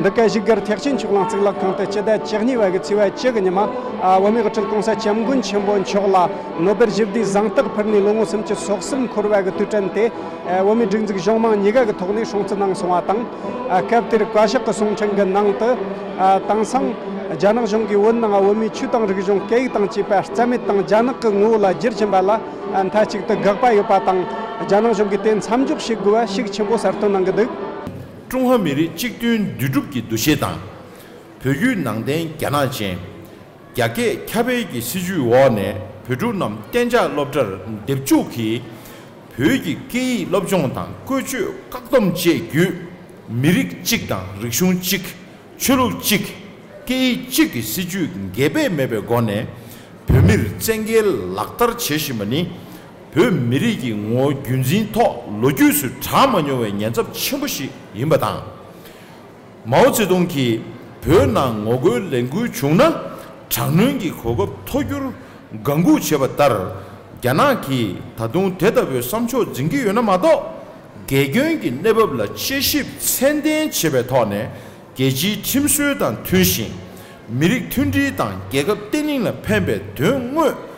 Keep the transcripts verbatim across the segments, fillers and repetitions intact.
འདི་ག་བཞུགས་སྒར་ཐེག་ཆེན་ཆོས་གླིང་གཙུག་ལག་ཁང་དུ་སྤྱི་ཟླ་བཅུ་གཉིས་པ་གི་ཚེས་པ་བཅུ་གི་ཉི་མ། ཨ། བོད་མིའི་དབུ་ཁྲིད་༸གོང་ས་༸སྐྱབས་མགོན་ཆེན་པོ་མཆོག་ལ་ནོ་སྦེལ་ཞི་བདེའི་གཟེངས་རྟགས་ཕུལ་ནས་ལོ་ངོ་སུམ་ཅུ་སོ་གསུམ་འཁོར་བ་གི་དུས་དྲན་དེ། ཨ། བོད་མིའི་སྒྲིག་འཛུགས་གཞུང་མང་གཉིས་ཀ་གི་ཐོག་ནས་སྲུང་བརྩི་གནང་སོང་བ་དང་། ཨ། སྐབས་དེར་བཀའ་ཤག་གི་གསུང་འཕྲིན་གྱི་ནང་དུ། ཨ། དེང་སང་རྒྱ་ནག་གཞུང་གིས་བོད་ནང་བོད་མིའི་ཆོས་དང་རིག་གཞུང་སྐད་ཡིག་དང་བཅས་པ་རྩ་མེད་དང་རྒྱ་ནག་གི་ངོ་བོ་ལ་བསྒྱུར་བཞིན་པ་ལ། ཨ། མཐའ་གཅིག་ཏུ་དགག་པ་ཡོད་པ་དང་། རྒྱ་ནག་གཞུང་གིས་དེ་མཚམས་འཇོག་བྱེད་དགོས་པ་ཤུགས་ཆེན་པོ་གསལ་སྟོན་གནང་གི་འདུག། ཀྲུང་ཧྭ་མི་རིགས་གཅིག་མཐུན་འདུས་གྲུབ་ཀྱི་འདུ་ཤེས་དང་། བོད་བརྒྱུད་ནང་བསྟན་རྒྱ་ནག་ཅན། རྒྱ་སྐད་ཁྱབ་སྤེལ་གྱི་སྲིད་བྱུས་འོག་ནས་བོད་ཕྲུག་རྣམས་གཏན་འཇགས་སློབ་གྲྭར་འདེབས་འཇུག་གིས། བོད་ཀྱི་སྐད་ཡིག་སློབ་སྦྱོང་དང་བཀོལ་སྤྱོད་བཀག་སྡོམ་བཅས་བརྒྱུད། མི་རིགས་གཅིག་དང་རིག་གཞུང་གཅིག། ཆོས་ལུགས་གཅིག། སྐད་ཡིག་གཅིག་གི་སྲིད་བྱུས་འགལ་ཟླ་མེད་པའི་སྒོ་ནས། བོད་མིར་བཙན་འགེལ་ལག་བསྟར་བྱེད་བཞིན་པ་ནི། བོད་མི་རིགས་ཀྱི་ངོ་བོ་རྒྱུན་འཛིན་ཐོག་ལོ་རྒྱུས་སུ་གྲགས་མ་མྱོང་བའི་ཉེན་ཚབས་ཆེན་པོ་ཞིག་ཡིན་པ་དང་། མའོ་ཙེ་ཏུང་གིས་བོད་ནང་ངོ་རྒོལ་ལས་འགུལ་བྱུང་ན། དྲག་གནོན་གྱི་གོ་སྐབས་ཐོབ་རྒྱུར་དགའ་འགུག་བྱས་པ་ལྟར། རྒྱ་ནག་གིས་ད་དུང་དེ་ལྟ་བུའི་བསམ་ཕྱོགས་འཛིན་གྱི་ཡོད་ན་མ་གཏོགས། རྒྱལ་སྐྱོང་གི་གནས་བབ་ལ་དཔྱད་ཞིབ་ཚད་ལྡན་བྱེད་པའི་ཐོག་ནས། རྒྱལ་སྤྱིའི་ཁྲིམས་སྲོལ་དང་མཐུན་ཞིང་། མི་རིགས་མཐུན་སྒྲིལ་དང་རྒྱལ་ཁབ་བརྟན་ལྷིང་ལ་ཕན་པའི་དོན་དངོས།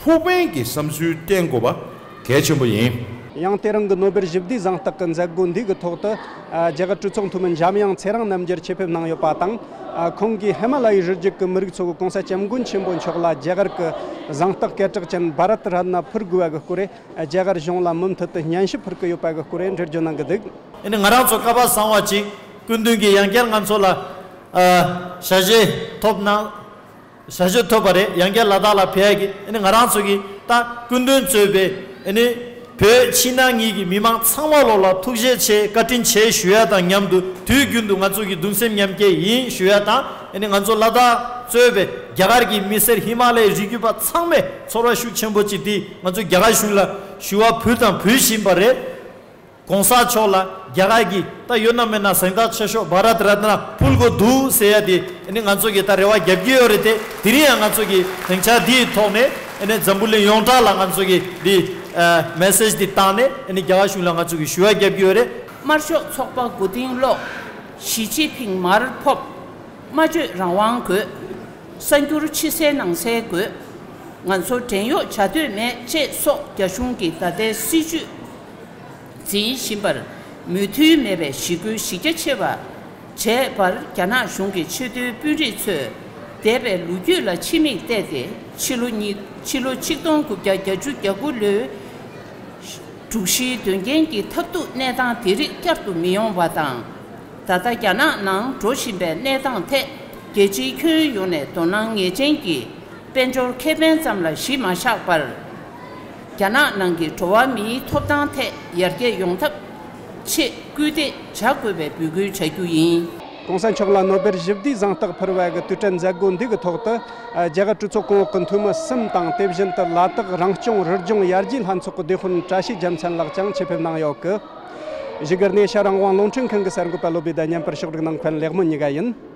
ཕུགས་ཕན་གྱི་བསམ་ཚུལ་བསྟན་དགོས་པ་གལ་ཆེན་པོ་ཡིན། ཡང་དེ་རིང་གི་ནོ་སྦེལ་ཞི་བདེའི་གཟེངས་རྟགས་ཀྱི་མཛད་སྒོ་འདི་གི་ཐོག་ཏུ། ཨ། རྒྱ་གར་གྲོས་ཚོགས་འཐུས་མི་འཇམ་དབྱངས་ཚེ་རིང་རྣམ་རྒྱལ་ཆེད་ཕེབས་གནང་ཡོད་པ་དང་། ཨ། ཁོང་གིས་ཧི་མ་ལ་ཡའི་རི་རྒྱུད་ཀྱི་མི་རིགས་ཚོ་གིས་༸གོང་ས་༸སྐྱབས་མགོན་ཆེན་པོ་མཆོག་ལ་རྒྱ་གར་གྱི་གཟེངས་རྟགས་སྐད་གྲགས་ཅན་བྷ་རཏ་རཏ་ན་ཕུལ་དགོས་པ་གི་སྐོར། ཨ། རྒྱ་གར་གཞུང་ལ་མུ་མཐུད་དུ་སྙན་ཞུ་ཕུལ་གྱི་ཡོད་པ་གི་སྐོར་འགྲེལ་བརྗོད་གནང་གི་འདུག། ཨ་ནི་ང་རང་ཚོ་སྐལ་པ་བཟང་བ་ཅིག་སྐུ་མདུན་གྱིས་ཡང་བསྐྱར་ང་ཚོ་ལ། ཨ། ཞལ་བཞེས་ཐོབ་གནང་། ཞལ་བཞེས་ཐོབ་པ་རེད། ཡང་བསྐྱར་ལ་དྭགས་ལ་ཕེབས་ཡ་གི། ཨ་ནི་ང་རང་ཚོ་གི་ད་སྐུ་མདུན་གཙོས་པའི། ཨ་ནི་བོད་ཕྱི་ནང་གཉིས་ཀྱི་མི་མང་ཚང་མ་ལོག་ལ་ཐུགས་རྗེ་ཆེ་བཀའ་དྲིན་ཆེ་ཞུ་ཡ་དང་མཉམ་དུ། དུས་རྒྱུན་དུ་ང་ཚོ་གི་གདུང་སེམས་མཉམ་སྐྱེད་ཡིན་ཞུ་ཡ་དང་། ཨ་ནི་ང་ཚོ་ལ་དྭགས་གཙོས་པའི་རྒྱ་གར་གྱི་མི་སེར་ཧི་མ་ལ་ཡའི་རི་རྒྱུད་པ་ཚང་མས་ཚོར་བ་ཤུགས་ཆེན་པོ་ཅིག་འདི་ང་ཚོ་རྒྱ་གར་གཞུང་ལ་ཞུ་བ་ཕུལ་དང་ཕུལ་བཞིན་པ་རེད། ༸གོང་ས་མཆོག་ལ་རྒྱ་གར་གྱི་ད་ཡོད་ན་མེད་ན་གཟེངས་རྟགས་ཆེ་ཤོས་བྷ་རཏ་རཏ་ན་ཕུལ་དགོས་འདུག་ཟེར་ཡ་དེ། ཨ་ནི་ང་ཚོ་གིས་ད་རེ་བ་རྒྱབ་ཀྱི་ཡོད་རེད་དེ། དེ་རིང་ཡང་ང་ཚོ་གིས་སྡིངས་ཆ་འདིའི་ཐོག་ནས། ཨ་ནི་འཛམ་བུ་གླིང་ཡོངས་གྲགས་ལ་ང་ཚོ་གིས་འདི། ཨ། མེ་སེཇ་འདི་བཏང་ནས། ཨ་ནི་རྒྱ་གར་གཞུང་ལ་ང་ཚོ་གིས་ཞུ་བ་རྒྱབ་ཀྱི་ཡོད་རེད། དམར་ཤོག་ཚོགས་པ་མགོ་རྟིང་སློག། ཞི་ཅིན་ཕིང་མར་ཕབ། སྨྲ་བརྗོད་རང་དབང་དགོས། གསར་འགྱུར་ཕྱི་གསལ་ནང་གསལ་དགོས། ང་ཚོ་བྲན་གཡོག་བྱ་འདོད་མེད་ཅེས་སོགས་རྒྱ་གཞུང་གི་ད་ལྟའི་སྲིད་བྱུས་འཛིན་བཞིན་པར་མོས་མཐུན་མེད་པའི་ཞི་རྒོལ་གཞི་རྒྱ་ཆེ་བ་བྱས་པར། རྒྱ་ནག་གཞུང་གི་ཆེས་མཐོའི་དཔོན་རིགས་ཚོས་འདས་པའི་ལོ་རྒྱུས་ལ་ཕྱི་མིག་བལྟས་ཏེ། ཕྱི་ལོ་ཉིས། ཕྱི་ལོ་ཆིག་སྟོང་དགུ་བརྒྱ་གྱ་དགུ་ལོའི་དྲུག་བཞིའི་དོན་རྐྱེན་གྱི་ཐབས་སྡུག་གནས་སྟངས་དེ་རིགས་བསྐྱར་དུ་མི་ཡོང་བ་དང་། ད་ལྟ་རྒྱ་ནག་ནང་འགྲོ་བཞིན་པའི་གནས་སྟངས་ཐད། རྒྱལ་སྤྱིའི་ཁྱོན་ཡོངས་ནས་དོ་སྣང་ངེས་ཅན་གྱིས་དཔལ་འབྱོར་ཁེ་ཕན་ཙམ་ལ་གཞི་མ་བཞག་པར། རྒྱ་ནག་ནང་གི་འགྲོ་བ་མིའི་ཐོབ་ཐང་ཐད་ཡར་རྒྱས་ཡོང་ཐབས་ཆེད་སྐུལ་འདེད་བྱ་དགོས་པའི་འབོད་སྐུལ་བྱ་རྒྱུ་ཡིན། ༸གོང་ས་མཆོག་ལ་ནོ་སྦེལ་ཞི་བདེའི་གཟེངས་རྟགས་ཕུལ་བ་གི་དུས་དྲན་མཛད་སྒོ་འདི་གི་ཐོག་ཏུ། ཨ། རྒྱ་གར་གྲོས་ཚོགས་གོང་འོག་གི་འཐུས་མི་གསུམ་དང་། དེ་བཞིན་དུ་ལ་དྭགས་རང་སྐྱོང་རི་ལྗོངས་ཡར་རྒྱས་ལྷན་ཚོགས་ཀྱི་སྡེ་དཔོན་བཀྲ་ཤིས་རྒྱལ་མཚན་ལགས་ཀྱང་ཆེད་ཕེབས་གནང་ཡོད་གི། བཞུགས་སྒར་ནས་ཤར་རང་དབང་རླུང་འཕྲིན་ཁང་གི་གསར་འགོད་པ་བློ་བྷེ་དང་མཉམ་པར་ཕྱོགས་སྒྲིག་གནང་མཁན་ལེགས་སྨོན་ཉི་དགའ་ཡིན།